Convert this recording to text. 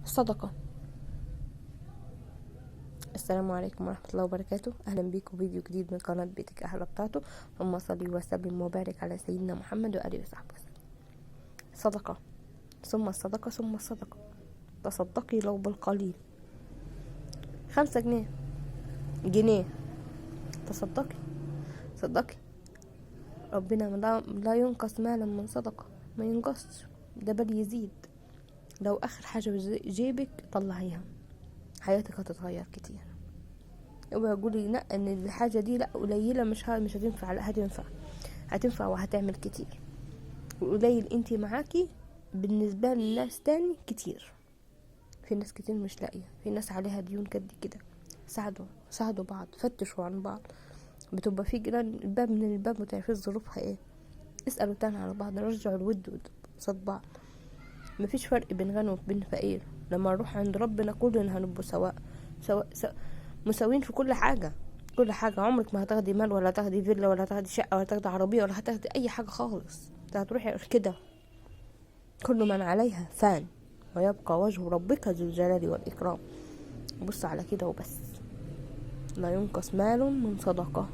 صدقة. السلام عليكم ورحمة الله وبركاته. أهلا بيكم فيديو جديد من قناة بيتك أحلى بتاعته. اللهم صل وسلم وبارك على سيدنا محمد وآله وصحبه وسلم. صدقة ثم الصدقة ثم الصدقة. تصدقي لو بالقليل، 5 جنيه، جنيه، تصدقي صدقي. ربنا لا ينقص مالا من صدقة، ما ينقصش ده بل يزيد. لو آخر حاجة في جيبك طلعيها، حياتك هتتغير كتير. اوعي تقولي لا ان الحاجة دي لا قليلة مش هتنفع. لا هتنفع، هتنفع وهتعمل كتير. وقليل انتي معاكي بالنسبة للناس تاني كتير. في ناس كتير مش لاقية، في ناس عليها ديون قد كده. ساعدوا بعض، فتشوا عن بعض. بتبقى في جيران الباب من الباب وتعرفي ظروفها ايه، اسألوا تاني على بعض، رجعوا الود قصاد بعض. مفيش فرق بين غني وبين فقير. لما نروح عند ربنا كلنا هنبقوا سواء سواء مساويين في كل حاجة، كل حاجة. عمرك ما هتاخدي مال ولا هتاخدي فيلا ولا هتاخدي شقة ولا هتاخدي عربية ولا هتاخدي أي حاجة خالص. انت هتروحي كده. كل من عليها فان ويبقى وجه ربك ذو الجلال والإكرام. بص على كده وبس. لا ينقص مال من صدقة.